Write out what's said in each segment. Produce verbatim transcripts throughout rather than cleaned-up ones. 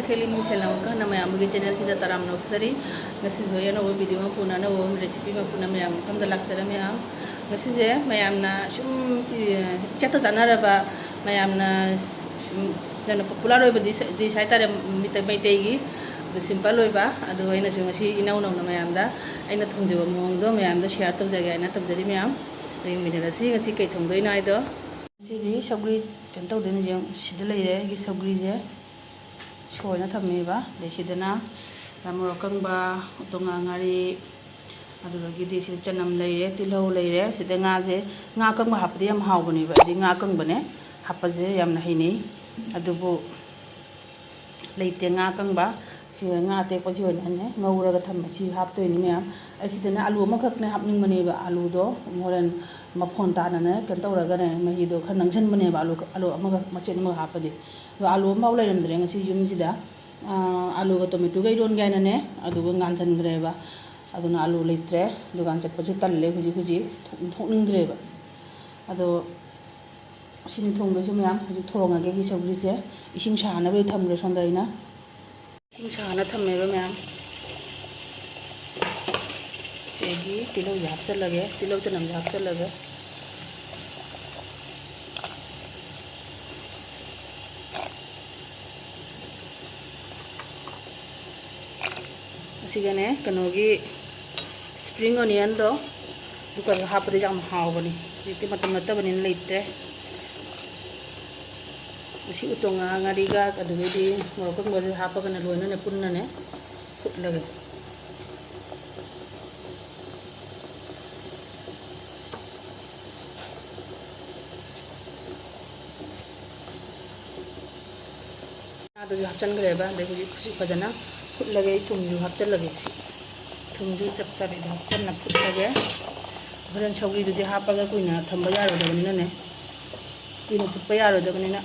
ꯀꯩꯂꯤ ꯅꯤꯡꯁꯦꯜ ꯑꯃꯨꯛꯀ ꯍꯟꯅ ꯃꯌꯥꯝꯒꯤ ꯆꯦꯅꯦꯜꯁꯤꯗ ꯇꯔꯥꯝꯅ ꯑꯣꯛꯆꯔꯤ꯫ ꯉꯁꯤꯁꯨ ꯑꯩ ꯑꯅꯧꯕ ꯚꯤꯗꯤꯑꯣ ꯑꯃ ꯄꯨꯅ, ꯑꯅꯧꯕ ꯔꯦꯁꯤꯄꯤ ꯑꯃ ꯄꯨꯅ ꯃꯌꯥꯝ ꯃꯐꯝꯗ ꯂꯥꯛꯆꯔꯦ ꯃꯌꯥꯝ꯫ ꯉꯁꯤꯁꯦ ꯃꯌꯥꯝꯅ ꯁꯨꯝ, ꯑꯦ, ꯏꯆꯠꯇ ꯆꯠꯅꯔꯕ, ꯃꯌꯥꯝꯅ ꯁꯨꯝ ꯌꯥꯝꯅ ꯄꯣꯄꯨꯂꯔ ꯑꯣꯏꯕ ꯗꯤꯁ, ꯗꯤꯁ ꯍꯥꯏꯇꯥꯔꯦ, ꯃꯤꯇꯩ-, ꯃꯩꯇꯩꯒꯤ꯫ ꯑꯗꯨ ꯁꯤꯝꯄꯜ ꯑꯣꯏꯕ꯫ ꯑꯗꯨ ꯑꯩꯅꯁꯨ ꯉꯁꯤ ꯏꯅꯧ ꯅꯧꯅ ꯃꯌꯥꯝꯗ ꯑꯩꯅ ꯊꯣꯡꯖꯕ ꯃꯑꯣꯡꯗꯣ ꯃꯌꯥꯝꯗ ꯁꯤꯌꯥꯔ ꯇꯧꯖꯒꯦ ꯍꯥꯏꯅ ꯇꯧꯖꯔꯤ ꯃꯌꯥꯝ꯫ ꯑꯗꯨ ꯌꯦꯡꯃꯤꯟꯅꯔꯁꯤ ꯉꯁꯤ ꯀꯩ ꯊꯣꯡꯗꯣꯏꯅꯣ ꯍꯥꯏꯗꯣ꯫ ꯉꯁꯤꯗꯤ ꯁꯧꯒ꯭ꯔꯤ ꯀꯩꯅꯣ ꯇꯧꯗꯣꯏꯅꯤ꯫ ꯌꯦꯡꯉꯨ, ꯁꯤꯗ ꯂꯩꯔꯦ ꯑꯩꯒꯤ ꯁꯧꯒ꯭ꯔꯤꯁꯦ꯫ ꯁꯣꯏꯅ ꯊꯝꯃꯦꯕ꯫ ꯑꯗꯩ ꯁꯤꯗꯅ ꯃꯣꯔꯣꯛ ꯑꯀꯪꯕ, ꯎꯇꯣꯡ ꯉꯥ ꯉꯥꯔꯤ, ꯑꯗꯨꯗꯒꯤꯗꯤ ꯁꯤꯗ ꯆꯅꯝ ꯂꯩꯔꯦ, ꯇꯤꯜꯍꯧ ꯂꯩꯔꯦ꯫ ꯁꯤꯗ ꯉꯥꯁꯦ, ꯉꯥ ꯑꯀꯪꯕ ꯍꯥꯞꯄꯗꯤ ꯌꯥꯝ ꯍꯥꯎꯕꯅꯦꯕ꯫ ꯑꯩꯗꯤ ꯉꯥ ꯑꯀꯪꯕꯅꯦ ꯍꯥꯞꯄꯁꯦ ꯌꯥꯝꯅ ꯍꯩꯅꯩ꯫ ꯑꯗꯨꯕꯨ ꯂꯩꯇꯦ ꯉꯥ ꯑꯀꯪꯕ꯫ ꯁꯤ ꯉꯥ ꯑꯇꯦꯛꯄꯁꯤ ꯑꯣꯏꯅꯅꯦ ꯉꯧꯔꯒ ꯊꯝꯕ, ꯁꯤ ꯍꯥꯞꯇꯣꯏꯅꯤ ꯃꯌꯥꯝ꯫ ꯑꯩ ꯁꯤꯗꯅꯦ ꯑꯂꯨ ꯑꯃꯈꯛꯅꯦ ꯍꯥꯞꯅꯤꯡꯕꯅꯦꯕ꯫ ꯑꯂꯨꯗꯣ ꯍꯣꯔꯦꯟ ꯃꯐꯣꯟ ꯇꯥꯅꯅꯦ ꯀꯩꯅꯣ ꯇꯧꯔꯒꯅꯦ ꯃꯍꯤꯗꯣ ꯈꯔ ꯅꯪꯁꯟꯕꯅꯦꯕ, ꯑꯂꯨ, ꯑꯂꯨ ꯑꯃꯈꯛ, ꯃꯆꯦꯠ ꯑꯃꯈꯛ ꯍꯥꯞꯄꯗꯤ꯫ ꯑꯗꯣ ꯑꯂꯨ ꯑꯃꯐꯥꯎ ꯂꯩꯔꯝꯗ꯭ꯔꯦ ꯉꯁꯤ ꯌꯨꯝꯁꯤꯗ꯫ ꯑꯥ, ꯑꯂꯨꯒ ꯇꯣꯃꯦꯇꯣꯒ ꯏꯔꯣꯟꯒꯦ ꯍꯥꯏꯅꯅꯦ, ꯑꯗꯨꯒ ꯉꯥꯟꯁꯤꯟꯈ꯭ꯔꯦꯕ꯫ ꯑꯗꯨꯅ ꯑꯂꯨ ꯂꯩꯇ꯭ꯔꯦ, ꯗꯨꯀꯥꯟ ꯆꯠꯄꯁꯨ ꯇꯜꯂꯦ ꯍꯧꯖꯤꯛ ꯍꯧꯖꯤꯛ, ꯊꯣꯛ-, ꯊꯣꯛꯅꯤꯡꯗ꯭ꯔꯦꯕ꯫ ꯑꯗꯣ ꯁꯤꯅꯤ ꯊꯣꯡꯗꯣꯏꯁꯦ ꯃꯌꯥꯝ꯫ ꯍꯧꯖꯤꯛ ꯊꯣꯡꯉꯒꯦ ꯒꯤ ꯁꯧꯒ꯭ꯔꯤꯁꯦ꯫ ꯏꯁꯤꯡ ꯁꯥꯍꯟꯅꯕꯒꯤ ꯊꯝꯈ꯭ꯔꯦ ꯁꯣꯝꯗ ꯑꯩꯅ꯫ ꯏꯁꯤꯡ ꯁꯥꯍꯟꯅ ꯊꯝꯃꯦꯕ ꯃꯌꯥꯝ꯫ ꯑꯗꯒꯤ ꯇꯤꯜꯍꯧꯁꯦ ꯍꯥꯞꯆꯜꯂꯒꯦ, ꯇꯤꯜꯍꯧ ꯆꯅꯝꯁꯦ ꯍꯥꯞꯆꯜꯂꯒꯦ꯫ ꯑꯁꯤꯒꯅꯦ, ꯀꯩꯅꯣꯒꯤ spring onionꯗꯣ, ꯑꯗꯨꯒ ꯍꯥꯞꯄꯗꯤ ꯌꯥꯝ ꯍꯥꯎꯕꯅꯤ꯫ ꯍꯧꯖꯤꯛꯇꯤ ꯃꯇꯝ ꯅꯠꯇꯕꯅꯤꯅ ꯂꯩꯇ꯭ꯔꯦ꯫ ꯑꯁꯤ ꯎꯇꯣꯡ ꯉꯥ ꯉꯥꯔꯤꯒ, ꯑꯗꯨꯗꯩꯗꯤ ꯃꯣꯔꯣꯛ ꯑꯀꯪꯕꯁꯦ ꯍꯥꯞꯄꯒꯅꯦ, ꯂꯣꯏꯅꯅꯦ ꯄꯨꯟꯅꯅꯦ ꯐꯨꯠꯂꯒꯦ꯫ ꯉꯥꯗꯨꯁꯨ ꯍꯥꯞꯆꯤꯟꯈ꯭ꯔꯦꯕ꯫ ꯑꯗꯩ ꯍꯧꯖꯤꯛ ꯍꯧꯖꯤꯛ ꯐꯖꯅ ꯐꯨꯠꯂꯒꯦ꯫ ꯑꯩ ꯊꯨꯝꯁꯨ ꯍꯥꯞꯆꯤꯜꯂꯒꯦ꯫ ꯁꯤ ꯊꯨꯝꯁꯨ ꯆꯞ ꯆꯥꯕꯤꯗ ꯍꯥꯞꯆꯤꯟꯅ ꯐꯨꯠꯂꯒꯦ꯫ ꯍꯣꯔꯦꯟ ꯁꯧꯒ꯭ꯔꯤꯗꯨꯗꯤ ꯍꯥꯞꯄꯒ ꯀꯨꯏꯅ ꯊꯝꯕ ꯌꯥꯔꯣꯏꯗꯕꯅꯤꯅꯅꯦ, ꯀꯨꯏꯅ ꯐꯨꯠꯄ ꯌꯥꯔꯣꯏꯗꯕꯅꯤꯅ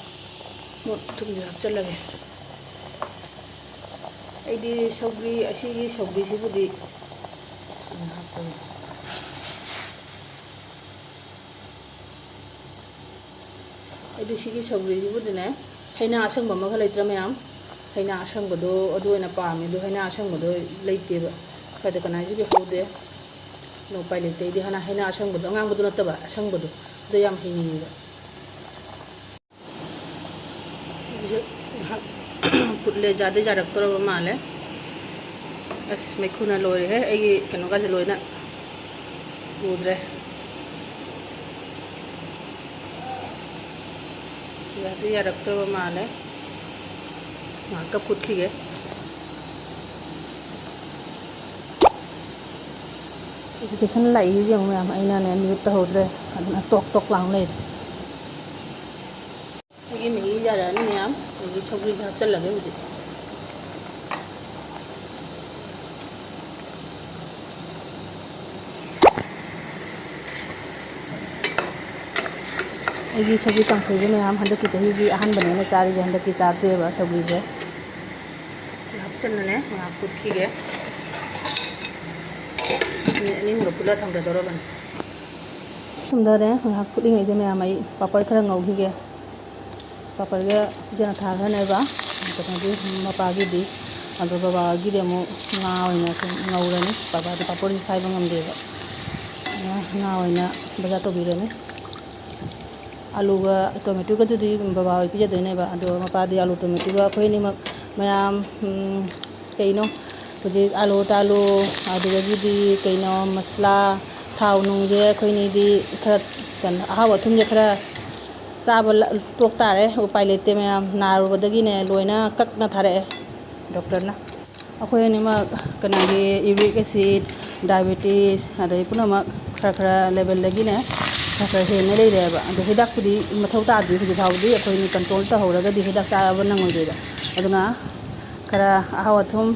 ꯊꯨꯝꯁꯨ ꯍꯥꯞꯆꯤꯜꯂꯒꯦ꯫ ꯑꯩꯗꯤ ꯁꯧꯒ꯭ꯔꯤ, ꯑꯁꯤꯒꯤ ꯁꯧꯒ꯭ꯔꯤꯁꯤꯕꯨꯗꯤ ꯍꯥꯞꯄꯒꯦ꯫ ꯑꯩꯗꯤ ꯁꯤꯒꯤ ꯁꯧꯒ꯭ꯔꯤꯁꯤꯕꯨꯗꯤꯅꯦ, ꯍꯩꯅꯥ ꯑꯁꯪꯕ ꯑꯃꯒ ꯂꯩꯇ꯭ꯔꯥ ꯃꯌꯥꯝ? ꯍꯩꯅꯥ ꯑꯁꯪꯕꯗꯣ ꯑꯗꯨ ꯑꯣꯏꯅ ꯄꯥꯝꯃꯦ꯫ ꯑꯗꯨ ꯍꯩꯅꯥ ꯑꯁꯪꯕꯗꯣ ꯂꯩꯇꯦꯕ, ꯁ꯭ꯋꯥꯏꯗ ꯀꯅꯥꯁꯤꯒꯤ ꯍꯧꯗꯦ꯫ ꯑꯗꯣ ꯎꯄꯥꯏ ꯂꯩꯇꯦ꯫ ꯑꯩꯗꯤ ꯍꯩꯅꯥ, ꯍꯩꯅꯥ ꯑꯁꯪꯕꯗꯣ, ꯑꯉꯥꯡꯕꯗꯣ ꯅꯠꯇꯕ, ꯑꯁꯪꯕꯗꯣ, ꯑꯗꯨ ꯌꯥꯝ ꯍꯩꯅꯤꯡꯉꯦꯕ꯫ ꯉꯥꯏꯍꯥꯛ ꯐꯨꯠꯂꯦ, ꯌꯥꯗꯤ ꯌꯥꯔꯛꯇꯧꯔꯕ ꯃꯥꯜꯂꯦ꯫ ꯑꯁ, ꯃꯩꯈꯨꯅ ꯂꯣꯏꯔꯦꯍꯦ, ꯑꯩꯒꯤ ꯀꯩꯅꯣꯒꯁꯦ ꯂꯣꯏꯅ ꯎꯗ꯭ꯔꯦ꯫ ꯌꯥꯗꯤ ꯌꯥꯔꯛꯇꯧꯔꯕ ꯃꯥꯜꯂꯦ꯫ ꯉꯥꯏꯍꯥꯛꯇ ꯐꯨꯠꯈꯤꯒꯦ꯫ Notification ꯂꯥꯛꯏꯁꯦ ꯌꯦꯡꯉꯨ ꯃꯌꯥꯝ, ꯑꯩꯅꯅꯦ mute ꯇꯧꯍꯧꯗ꯭ꯔꯦ, ꯑꯗꯨꯅ ꯇꯣꯛ ꯇꯣꯛ ꯂꯥꯎ ꯂꯩꯔꯦ꯫ ꯑꯩꯒꯤ ꯃꯍꯤ ꯌꯥꯔꯛꯑꯅꯤ ꯃꯌꯥꯝ꯫ ꯑꯩꯒꯤ ꯁꯧꯒ꯭ꯔꯤꯁꯦ ꯍꯥꯞꯆꯤꯜꯂꯒꯦ ꯍꯧꯖꯤꯛ꯫ ꯑꯩꯒꯤ ꯁꯧꯒ꯭ꯔꯤ ꯀꯥꯡꯁꯣꯏꯁꯦ ꯃꯌꯥꯝ ꯍꯟꯗꯛꯀꯤ ꯆꯍꯤꯒꯤ ꯑꯍꯥꯟꯕꯅꯦ ꯑꯩꯅ ꯆꯥꯔꯤꯁꯦ, ꯍꯟꯗꯛꯀꯤ ꯆꯥꯗ꯭ꯔꯤꯑꯕ ꯁꯧꯒ꯭ꯔꯤꯁꯦ꯫ ꯍꯥꯞꯆꯤꯟꯅꯅꯦ ꯉꯥꯏꯍꯥꯛ ꯐꯨꯠꯈꯤꯒꯦ꯫ ꯃꯤꯅꯤꯠ ꯑꯅꯤ ꯑꯍꯨꯝꯒ ꯐꯨꯠꯂ ꯊꯝꯒꯗꯧꯔꯕꯅꯤ꯫ ꯁꯨꯝꯗꯅꯦ ꯉꯥꯏꯍꯥꯛ ꯐꯨꯠꯂꯤꯉꯩꯁꯦ ꯃꯌꯥꯝ ꯑꯩ ꯄꯥꯄꯔ ꯈꯔ ꯉꯧꯈꯤꯒꯦ꯫ ꯄꯥꯄꯔꯒ ꯏꯆꯦꯅ ꯊꯥꯈ꯭ꯔꯅꯦꯕ꯫ ꯀꯩꯅꯣꯒꯤ, ꯃꯄꯥꯒꯤꯗꯤ꯫ ꯑꯗꯣ ꯕꯕꯥꯒꯤꯗꯤ ꯑꯃꯨꯛ ꯉꯥ ꯑꯣꯏꯅ ꯁꯨꯝ ꯉꯧꯔꯅꯤ꯫ ꯕꯕꯥꯗꯤ ꯄꯥꯄꯔꯁꯤ ꯁꯥꯏꯕ ꯉꯝꯗꯦꯕ꯫ ꯑꯗꯨꯅ ꯉꯥ ꯑꯣꯏꯅ ꯕꯖꯥꯔ ꯇꯧꯕꯤꯔꯅꯤ꯫ ꯑꯂꯨꯒ ꯇꯣꯃꯦꯇꯣꯒꯗꯨꯗꯤ ꯕꯕꯥ ꯍꯣꯏ ꯄꯤꯖꯗꯣꯏꯅꯦꯕ꯫ ꯑꯗꯣ ꯃꯄꯥꯗꯤ ꯑꯂꯨ ꯇꯣꯃꯦꯇꯣꯒ ꯑꯩꯈꯣꯏ ꯑꯅꯤꯃꯛ ꯃꯌꯥꯝ, ꯎꯝ, ꯀꯩꯅꯣ ꯍꯧꯖꯤꯛ ꯑꯥꯂꯨ ꯇꯥꯂꯨ, ꯑꯗꯨꯗꯒꯤꯗꯤ ꯀꯩꯅꯣ ꯃꯁꯂꯥ, ꯊꯥꯎ ꯅꯨꯡꯁꯦ ꯑꯩꯈꯣꯏꯅꯤꯗꯤ ꯈꯔ ꯀꯩꯅꯣ ꯑꯍꯥꯎ ꯑꯊꯨꯝꯁꯦ ꯈꯔ ꯆꯥꯕ ꯂ-, ꯇꯣꯛ ꯇꯥꯔꯦ꯫ ꯎꯄꯥꯏ ꯂꯩꯇꯦ ꯃꯌꯥꯝ, ꯅꯥꯔꯨꯕꯗꯒꯤꯅꯦ ꯂꯣꯏꯅ ꯀꯛꯅ ꯊꯥꯔꯛꯑꯦ ꯗꯣꯛꯇꯔꯅ꯫ ꯑꯩꯈꯣꯏ ꯑꯅꯤꯃꯛ ꯀꯩꯅꯣꯒꯤ uric acid, diabetes, ꯑꯗꯩ ꯄꯨꯝꯅꯃꯛ ꯈꯔ ꯈꯔ levelꯗꯒꯤꯅꯦ ꯈꯔ ꯈꯔ ꯍꯦꯟꯅ ꯂꯩꯔꯦꯕ꯫ ꯑꯗꯣ ꯍꯤꯗꯥꯛꯄꯨꯗꯤ ꯃꯊꯧ ꯇꯥꯗ꯭ꯔꯤ ꯍꯧꯖꯤꯛ ꯐꯥꯎꯕꯗꯤ꯫ ꯑꯩꯈꯣꯏꯅ control ꯇꯧꯍꯧꯔꯒꯗꯤ ꯍꯤꯗꯥꯛ ꯆꯥꯕ ꯅꯪꯉꯣꯏꯗꯣꯏꯕ꯫ ꯑꯗꯨꯅ ꯈꯔ ꯑꯍꯥꯎ ꯑꯊꯨꯝ,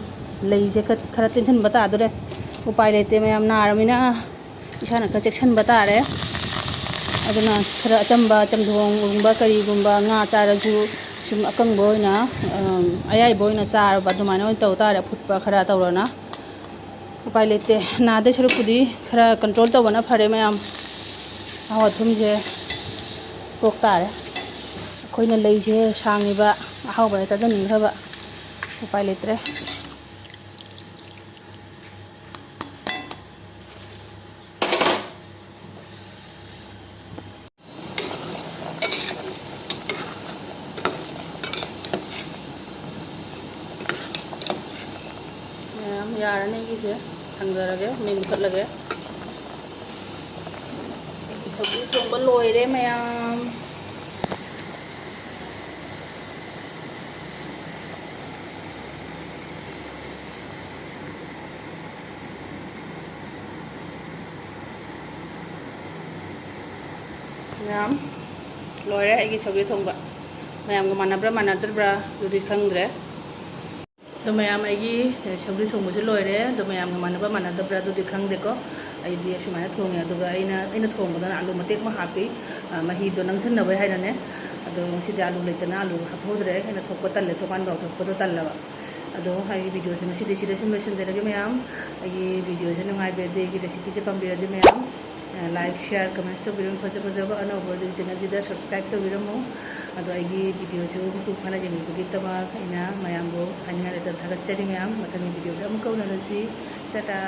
ꯂꯩꯁꯦ ꯈꯔ, ꯈꯔ ꯇꯦꯟꯁꯤꯟꯕ ꯇꯥꯗꯣꯔꯦ꯫ ꯎꯄꯥꯏ ꯂꯩꯇꯦ ꯃꯌꯥꯝ, ꯅꯥꯔꯃꯤꯅ ꯏꯁꯥꯅ ꯈꯔ ꯆꯦꯛꯁꯤꯟꯕ ꯇꯥꯔꯦ꯫ ꯑꯗꯨꯅ ꯈꯔ ꯑꯆꯝꯕ, ꯆꯝꯊꯣꯡꯒꯨꯝꯕ ꯀꯔꯤꯒꯨꯝꯕ, ꯉꯥ ꯆꯥꯔꯁꯨ ꯁꯨꯝ ꯑꯀꯪꯕ ꯑꯣꯏꯅ, ꯑꯝ, ꯑꯌꯥꯏꯕ ꯑꯣꯏꯅ ꯆꯥꯔꯕ ꯑꯗꯨꯃꯥꯏꯅ ꯑꯣꯏꯅ ꯇꯧ ꯇꯥꯔꯦ, ꯑꯐꯨꯠꯄ ꯈꯔ ꯇꯧꯔꯅ꯫ ꯎꯄꯥꯏ ꯂꯩꯇꯦ, ꯅꯥꯗꯣꯏ ꯁꯔꯨꯛꯄꯨꯗꯤ ꯈꯔ control ꯇꯧꯕꯅ ꯐꯔꯦ ꯃꯌꯥꯝ꯫ ꯑꯍꯥꯎ ꯑꯊꯨꯝꯁꯦ ꯇꯣꯛ ꯇꯥꯔꯦ꯫ ꯑꯩꯈꯣꯏꯅ ꯂꯩꯁꯦ ꯁꯥꯡꯉꯤꯕ, ꯑꯍꯥꯎꯕ ꯍꯦꯛ ꯆꯥꯖꯅꯤꯡꯈ꯭ꯔꯕ꯫ ꯎꯄꯥꯏ ꯂꯩꯇ꯭ꯔꯦ꯫ ꯃꯌꯥꯝ ꯌꯥꯔꯅꯤ ꯑꯩꯒꯤꯁꯦ꯫ ꯊꯥꯡꯗꯔꯒꯦ, ꯃꯩ ꯃꯨꯊꯠꯂꯒꯦ꯫ ꯁꯧꯒ꯭ꯔꯤ ꯊꯣꯡꯕ ꯂꯣꯏꯔꯦ ꯃꯌꯥꯝ꯫ ꯃꯌꯥꯝ ꯂꯣꯏꯔꯦ ꯑꯩꯒꯤ ꯁꯧꯒ꯭ꯔꯤ ꯊꯣꯡꯕ꯫ ꯃꯌꯥꯝꯒ ꯃꯥꯟꯅꯕ꯭ꯔꯥ ꯃꯥꯟꯅꯗꯕ꯭ꯔꯥ ꯑꯗꯨꯗꯤ ꯈꯪꯗ꯭ꯔꯦ꯫ ꯑꯗꯣ ꯃꯌꯥꯝ, ꯑꯩꯒꯤ ꯁꯧꯒ꯭ꯔꯤ ꯊꯣꯡꯕꯁꯨ ꯂꯣꯏꯔꯦ꯫ ꯑꯗꯣ ꯃꯌꯥꯝꯒ ꯃꯥꯟꯅꯕ ꯃꯥꯟꯅꯗꯕ꯭ꯔꯥ ꯑꯗꯨꯗꯤ ꯈꯪꯗꯦꯀꯣ꯫ ꯑꯩꯗꯤ ꯑꯁꯨꯃꯥꯏꯅ ꯊꯣꯡꯉꯦ꯫ ꯑꯗꯨꯒ ꯑꯩꯅ, ꯑꯩꯅ ꯊꯣꯡꯕꯗꯅ ꯑꯥꯂꯨ ꯃꯇꯦꯛ ꯑꯃ ꯍꯥꯞꯄꯤ, ꯑ, ꯃꯍꯤꯗꯣ ꯅꯪꯁꯤꯟꯅꯕꯩ ꯍꯥꯏꯅꯅꯦ꯫ ꯑꯗꯣ ꯉꯁꯤꯗꯤ ꯑꯥꯂꯨ ꯂꯩꯇꯅ ꯑꯥꯂꯨ ꯍꯥꯞꯍꯧꯗ꯭ꯔꯦ꯫ ꯑꯩꯅ ꯊꯣꯛꯄ ꯇꯜꯂꯦ, ꯊꯣꯡꯒꯥꯟ ꯐꯥꯎ ꯊꯣꯛꯄꯗꯣ ꯇꯜꯂꯕ꯫ ꯑꯗꯣ ꯑꯩꯒꯤ ꯚꯤꯗꯤꯑꯣꯁꯦ ꯉꯁꯤꯗꯤ ꯁꯤꯗ ꯁꯨꯝ ꯂꯣꯏꯁꯤꯟꯖꯔꯒꯦ ꯃꯌꯥꯝ꯫ ꯑꯩꯒꯤ ꯚꯤꯗꯤꯑꯣꯁꯦ ꯅꯨꯡꯉꯥꯏꯕꯤꯔꯗꯤ, ꯑꯩꯒꯤ ꯔꯦꯁꯤꯄꯤꯁꯦ ꯄꯥꯝꯕꯤꯔꯗꯤ ꯃꯌꯥꯝ, ꯑ, ꯂꯥꯏꯛ, ꯁꯤꯌꯥꯔ, ꯀꯃꯦꯟꯠꯁ ꯇꯧꯕꯤꯔꯝꯃꯨ꯫ ꯐꯖ ꯐꯖꯕ ꯑꯅꯧꯕ ꯑꯗꯨꯒꯤ ꯆꯦꯅꯦꯜꯁꯤꯗ ꯁꯕꯁꯀ꯭ꯔꯥꯏꯕ ꯇꯧꯕꯤꯔꯝꯃꯨ꯫ ꯑꯗꯣ ꯑꯩꯒꯤ ꯚꯤꯗꯤꯑꯣꯁꯨ ꯃꯄꯨꯡ ꯐꯥꯅ ꯌꯦꯡꯕꯤꯕꯒꯤꯗꯃꯛ ꯑꯩꯅ ꯃꯌꯥꯝꯕꯨ ꯍꯥꯏꯅꯤꯡꯉꯥꯏ ꯂꯩꯇꯅ ꯊꯥꯒꯠꯆꯔꯤ ꯃꯌꯥꯝ꯫ ꯃꯊꯪꯒꯤ ꯚꯤꯗꯤꯑꯣꯗ ꯑꯃꯨꯛꯀ ꯎꯅꯔꯁꯤ꯫ ꯇꯥꯇꯥ꯫